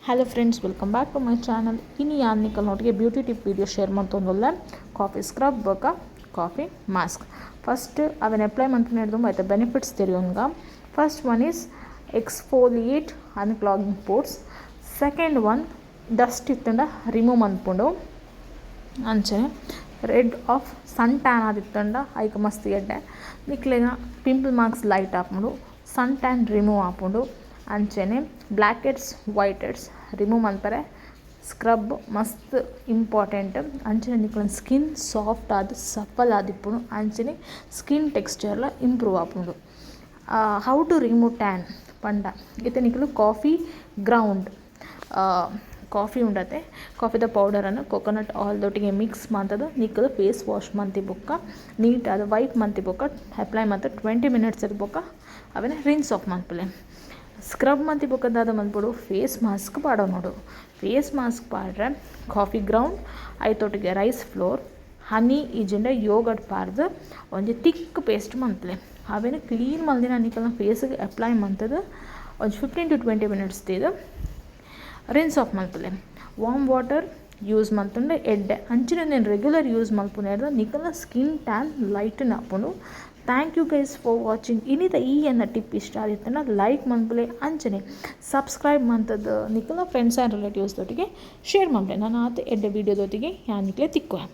Hello friends, welcome back to my channel. ಇನಿ ಯಾನ್ ನಿಕಲ್ನೊಟ್ಟಿಗೆ ಬ್ಯೂಟಿ ಟಿಪ್ ವಿಡಿಯೋ ಶೇರ್ ಮಂತೊಂದುಲ್ಲೆ. ಕಾಫಿ ಸ್ಕ್ರಬ್ ಬೊಕ ಕಾಫಿ ಮಾಸ್ಕ್. ಫಸ್ಟ್ ಅವೆನ್ ಅಪ್ಲೈ ಮಲ್ಪುನೆರ್ದ್ ಐತ ಬೆನಿಫಿಟ್ಸ್ ತೆರಿಯೊನ್ಗ. First one is exfoliate unclogging pores. Second one, dust ಇತ್ತಂಡ ರಿಮೂವ್ ಮನ್ಪುಂಡು. ಅಂಚನೆ ರಿಡ್ ಆಫ್ ಸನ್ ಟ್ಯಾನ್ ಆದಿತ್ತಂಡ ಐಕ್ ಮಸ್ತ್ ಎಡ್ಡೆ. ನಿಕ್ಲೆನ ಪಿಂಪಲ್ ಮಾರ್ಕ್ಸ್ ಲೈಟ್ ಆಪುಂಡು, ಸನ್ ಟ್ಯಾನ್ ರಿಮೂವ್ ಆಪುಂಡು. ಅಂಚನೆ black heads, white heads remove ಮನ್ಪರೆ ಸ್ಕ್ರಬ್ ಮಸ್ತ್ ಇಂಪಾರ್ಟೆಂಟ್. ಅಂಚನೆ ನಿಕ್ಲೆನ ಸ್ಕಿನ್ ಸಾಫ್ಟ್ ಆದ್ ಸಪಲ್ ಆದಿಪ್ಪುಂಡು. ಅಂಚನೆ ಸ್ಕಿನ್ ಟೆಕ್ಸ್ಚರ್ಲ ಇಂಪ್ರೂವ್ ಆಪುಂಡು. How to remove tan ಪಂಡ, ಇತ್ತೆ ನಿಕುಲು ಕಾಫಿ ಗ್ರೌಂಡ್ ಕಾಫಿ ಉಂಡತೆ, ಕಾಫಿದ ಪೌಡರನ್ನು ಕೊಕೊನಟ್ ಆಯಿಲ್ ದೊಟ್ಟಿಗೆ ಮಿಕ್ಸ್ ಮಂತುದು ನಿಕುಲು ಫೇಸ್ ವಾಶ್ ಮಂತಿ ಬೊಕ್ಕ, ನೀಟ್ ಆದ್ ವೈಪ್ ಮಂತಿ ಬೊಕ್ಕ, ಅಪ್ಲೈ ಮಂತ್ 20 ಮಿನಿಟ್ಸ್ ಬೊಕ್ಕ ಅವೆನ್ ರಿನ್ಸ್ ಆಫ್ ಮನ್ಪುಲೆ. ಸ್ಕ್ರಬ್ ಮಂತಿ ಬೊಕ್ಕ ದಾದ ಮನ್ಪೊಡು? ಫೇಸ್ ಮಾಸ್ಕ್ ಪಾಡೊನೊಡು. ಫೇಸ್ ಮಾಸ್ಕ್ ಪಾಡ್ರೆ ಕಾಫಿ ಗ್ರೌಂಡ್, ಐತೊಟ್ಟಿಗೆ ರೈಸ್ ಫ್ಲೋರ್, ಹನಿ ಇಜ್ಜಿಂಡ ಯೋಗಟ್ ಪಾಡ್ದು ಒಂಜಿ ತಿಕ್ ಪೇಸ್ಟ್ ಮನ್ಪುಲೆ. ಅವೆನ್ ಕ್ಲೀನ್ ಮಲ್ದಿನ ನಿಕಲ್ನ ಫೇಸ್ಗೆ ಅಪ್ಲೈ ಮಂತುದು ಒಂಜಿ 15 ಟು 20 ಮಿನಿಟ್ಸ್ ದೀದ್ ರಿನ್ಸ್ ಆಫ್ ಮನ್ಪುಲೆ. ವಾರ್ಮ್ ವಾಟರ್ ಯೂಸ್ ಮಲ್ತುಂಡ ಎಡ್ಡೆ. ಅಂಚನೆ ಉಂದೆನ್ ರೆಗ್ಯುಲರ್ ಯೂಸ್ ಮಲ್ಪುನೆರ್ದ್ ನಿಕಲ್ನ ಸ್ಕಿನ್ ಟ್ಯಾನ್ ಲೈಟನ್ ಆಪುಂಡು. Thank you guys for watching. ಇನಿತ ಈ ಎನ್ನ ಟಿಪ್ ಇಷ್ಟ ಆದಿತ್ತಂಡ ಲೈಕ್ ಮನ್ಪುಲೆ. ಅಂಚನೆ ಸಬ್ಸ್ಕ್ರೈಬ್ ಮಂತುದು ನಿಕಲ್ನ ಫ್ರೆಂಡ್ಸ್ ಆ್ಯಂಡ್ ರಿಲೇಟಿವ್ಸ್ ದೊಟ್ಟಿಗೆ ಶೇರ್ ಮನ್ಪುಲೆ. ನನಾತ್ ಎಡ್ಡೆ ವೀಡಿಯೋದೊಟ್ಟಿಗೆ ಯಾನ್ ನಿಕ್ಲೆ ತಿಕ್ಕುವೆ.